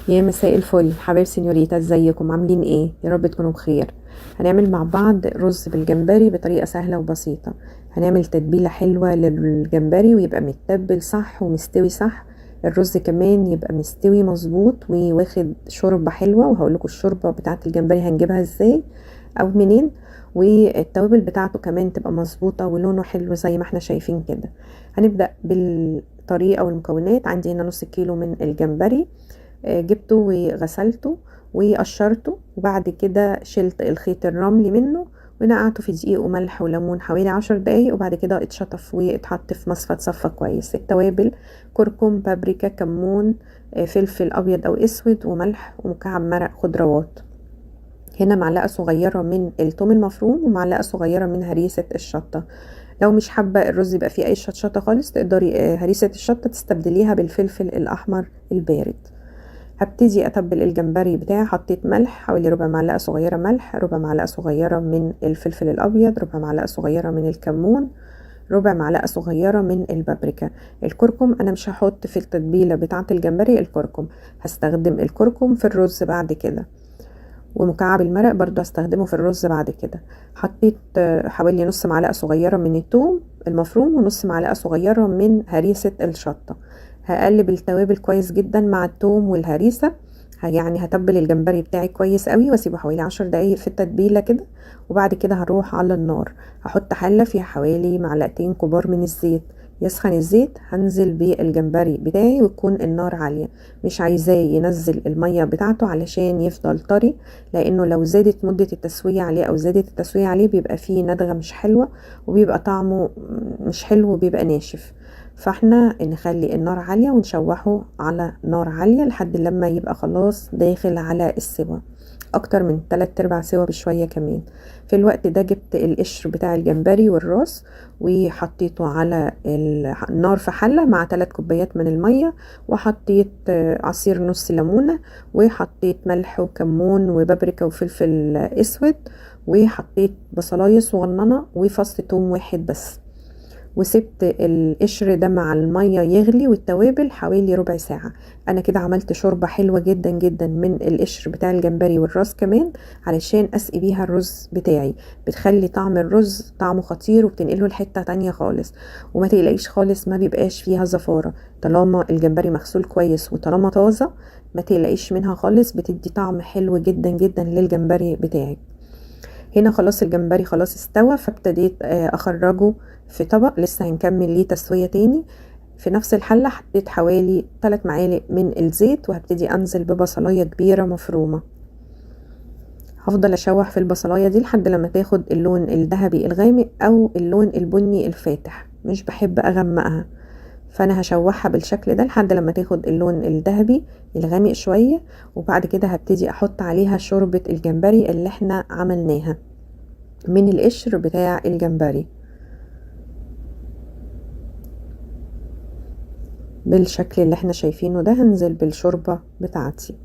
يا مساء الفل حبايب سينيوريتا، ازيكم؟ عاملين ايه؟ يا رب تكونوا بخير. هنعمل مع بعض رز بالجمبري بطريقة سهلة وبسيطة. هنعمل تتبيله حلوة للجمبري ويبقى متبل صح ومستوي صح. الرز كمان يبقى مستوي مظبوط وواخد شوربة حلوة، وهقول لكم الشوربة بتاعه الجمبري هنجيبها ازاي او منين، والتوابل بتاعته كمان تبقى مظبوطة ولونه حلو زي ما احنا شايفين كده. هنبدا بالطريقة والمكونات. عندي هنا نص كيلو من الجمبري، جبته وغسلته وقشرته، وبعد كده شلت الخيط الرملي منه ونقعته في دقيق وملح وليمون حوالي 10 دقايق، وبعد كده اتشطف واتحط في مصفى اتصفى كويس. التوابل: كركم، بابريكا، كمون، فلفل ابيض او اسود، وملح، ومكعب مرق خضروات. هنا معلقه صغيرة من الثوم المفروم ومعلقة صغيرة من هريسه الشطه. لو مش حابة الرز يبقى فيه اي شطشطه خالص، تقدري هريسه الشطه تستبدليها بالفلفل الاحمر البارد. هبتدي اتبل الجمبري بتاعي. حطيت ملح حوالي ربع معلقه صغيرة ملح، ربع معلقه صغيرة من الفلفل الابيض، ربع معلقه صغيرة من الكمون، ربع معلقه صغيرة من البابريكا. الكركم انا مش هحط في التتبيله بتاعه الجمبري الكركم، هستخدم الكركم في الرز بعد كده، ومكعب المرق برضو هستخدمه في الرز بعد كده. حطيت حوالي نص معلقه صغيرة من الثوم المفروم ونص معلقه صغيرة من هريسه الشطه. هقلب التوابل كويس جدا مع الثوم والهريسه، يعني هتبل الجمبري بتاعي كويس قوي واسيبه حوالي 10 دقايق في التتبيله كده. وبعد كده هروح على النار، هحط حله فيها حوالي معلقتين كبار من الزيت. يسخن الزيت هنزل بالجمبري بتاعي، وتكون النار عالية، مش عايزاه ينزل المية بتاعته علشان يفضل طري، لانه لو زادت مده التسوية عليه او زادت التسوية عليه بيبقى فيه ندغه مش حلوة، وبيبقى طعمه مش حلو وبيبقى ناشف. فاحنا نخلي النار عالية ونشوحه على نار عالية لحد لما يبقى خلاص داخل على السوا، اكتر من 3/4 سوا بشوية كمان. في الوقت ده جبت القشر بتاع الجمبري والراس وحطيته على النار في حلة مع 3 كوبايات من المية، وحطيت عصير نص ليمونة، وحطيت ملح وكمون وبابريكا وفلفل اسود، وحطيت بصلاية صغننة وفص توم واحد بس، وسبت القشر ده مع المية يغلي والتوابل حوالي ربع ساعة. انا كده عملت شوربة حلوة جدا جدا من القشر بتاع الجمبري والراس كمان، علشان اسقي بيها الرز بتاعي. بتخلي طعم الرز طعمه خطير وبتنقله لحتة تانية خالص، وما تقلقيش خالص ما بيبقاش فيها زفارة طالما الجمبري مغسول كويس وطالما طازة، ما تقلقيش منها خالص، بتدي طعم حلو جدا جدا للجمبري بتاعك. هنا خلاص الجمبري خلاص استوى، فابتديت اخرجه في طبق، لسه هنكمل ليه تسوية تاني. في نفس الحلة حطيت حوالي 3 معالق من الزيت، وهبتدي انزل ببصلاية كبيرة مفرومة. هفضل اشوح في البصلاية دي لحد لما تاخد اللون الذهبي الغامق او اللون البني الفاتح، مش بحب اغمقها، فانا هشوحها بالشكل ده لحد لما تاخد اللون الذهبي الغامق شوية. وبعد كده هبتدي احط عليها شوربة الجمبري اللي احنا عملناها من القشر بتاع الجمبري بالشكل اللي احنا شايفينه ده. هنزل بالشوربة بتاعتي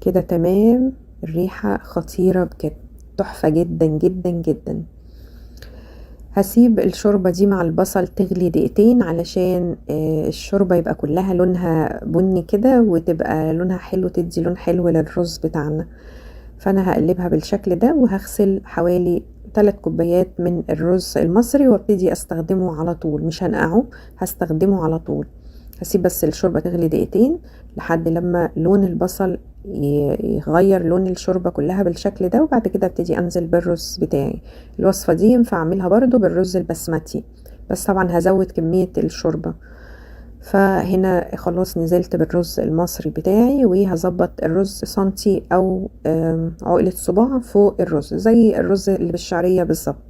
كده. تمام، الريحة خطيرة بجد، تحفة جدا جدا جدا. هسيب الشوربة دي مع البصل تغلي دقيقتين علشان الشوربة يبقى كلها لونها بني كده وتبقى لونها حلو، تدي لون حلو للرز بتاعنا. فانا هقلبها بالشكل ده، وهغسل حوالي 3 كوبايات من الرز المصري وابتدي استخدمه على طول، مش هنقعه، هستخدمه على طول. هسيب بس الشوربة تغلي دقيقتين لحد لما لون البصل يغير لون الشوربة كلها بالشكل ده، وبعد كده ابتدي انزل بالرز بتاعي. الوصفة دي ينفع اعملها برضو بالرز البسمتي، بس طبعا هزود كمية الشوربة. فهنا خلاص نزلت بالرز المصري بتاعي، وهظبط الرز سنتي او عقلة صباع فوق الرز زي الرز اللي بالشعرية بالظبط.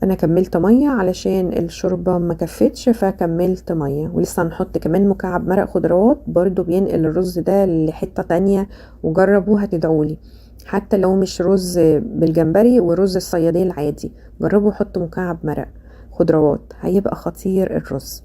انا كملت مية علشان الشوربة ما كفتش، فكملت مية. ولسه هنحط كمان مكعب مرق خضروات برضو بينقل الرز ده لحتة تانية، وجربوها تدعولي. حتى لو مش رز بالجمبري ورز الصيادية العادي، جربوا حطوا مكعب مرق خضروات، هيبقى خطير الرز.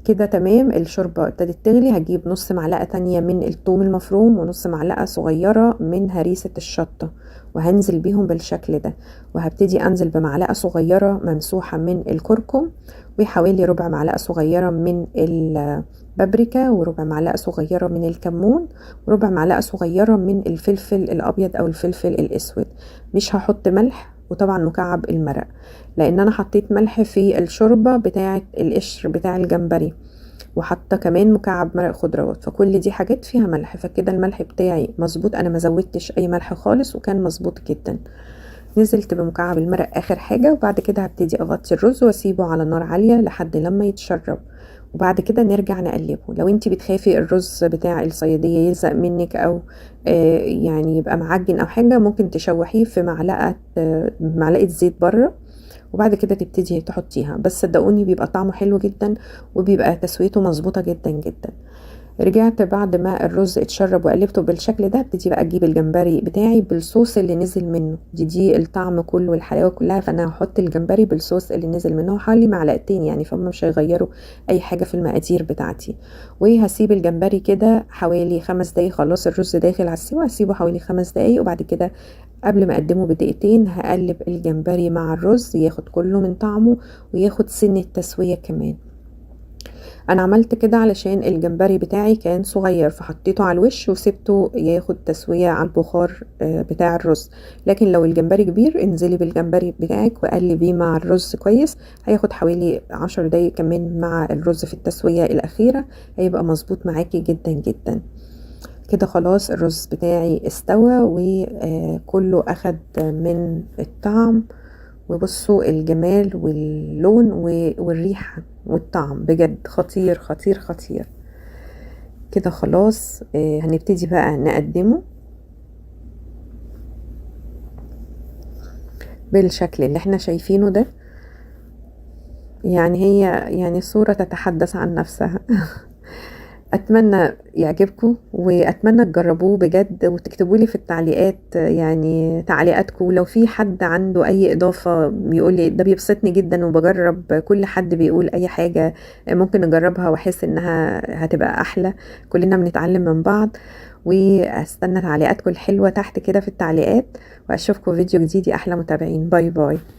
كده تمام. الشوربة ابتدت تغلي، هجيب نص معلقة تانية من الثوم المفروم ونص معلقة صغيرة من هريسة الشطة، وهنزل بيهم بالشكل ده. وهبتدي انزل بمعلقة صغيرة ممسوحة من الكركم، وحوالي ربع معلقة صغيرة من البابريكا، وربع معلقة صغيرة من الكمون، وربع معلقة صغيرة من الفلفل الأبيض أو الفلفل الأسود. مش هحط ملح، وطبعا مكعب المرق، لأن أنا حطيت ملح في الشوربة بتاعة القشر بتاع الجمبري، وحاطه كمان مكعب مرق خضروات، فكل دي حاجات فيها ملح، فكده الملح بتاعي مظبوط. انا ما زودتش اي ملح خالص وكان مظبوط جدا. نزلت بمكعب المرق اخر حاجة، وبعد كده هبتدي اغطي الرز واسيبه على نار عالية لحد لما يتشرب، وبعد كده نرجع نقلبه. لو انتي بتخافي الرز بتاع الصياديه يلزق منك او يعني يبقى معجن او حاجة، ممكن تشوحيه في معلقه زيت بره، وبعد كده تبتدي تحطيها. بس صدقوني بيبقى طعمه حلو جدا، وبيبقى تسويته مظبوطة جدا جدا. رجعت بعد ما الرز اتشرب وقلبته بالشكل ده، ابتدي بقى اجيب الجمبري بتاعي بالصوص اللي نزل منه، دي الطعم كله والحلاوه كلها. فانا هحط الجمبري بالصوص اللي نزل منه حوالي معلقتين يعني، فهم مش هيغيروا اي حاجة في المقادير بتاعتي. وهسيب الجمبري كده حوالي 5 دقايق، خلاص الرز داخل على السوا، هسيبه حوالي 5 دقايق. وبعد كده قبل ما اقدمه بدقيقتين هقلب الجمبري مع الرز، ياخد كله من طعمه وياخد سن التسوية كمان. انا عملت كده علشان الجمبري بتاعي كان صغير، فحطيته على الوش وسبته ياخد تسوية على البخار بتاع الرز. لكن لو الجمبري كبير انزلي بالجمبري بتاعك وقلبيه مع الرز كويس، هياخد حوالي 10 دقايق كمان مع الرز في التسوية الأخيرة، هيبقى مظبوط معاكي جدا جدا. كده خلاص الرز بتاعي استوى وكله اخد من الطعم. وبصوا الجمال واللون والريحة والطعم، بجد خطير خطير خطير. كده خلاص هنبتدي بقى نقدمه بالشكل اللي احنا شايفينه ده. يعني هي يعني صورة تتحدث عن نفسها. اتمنى يعجبكم، واتمنى تجربوه بجد، وتكتبوا لي في التعليقات يعني تعليقاتكم. لو في حد عنده اي اضافه بيقول لي، ده بيبسطني جدا، وبجرب كل حد بيقول اي حاجة ممكن نجربها واحس انها هتبقى احلى. كلنا بنتعلم من بعض. واستنى تعليقاتكم الحلوة تحت كده في التعليقات، واشوفكم فيديو جديد يا احلى متابعين. bye bye.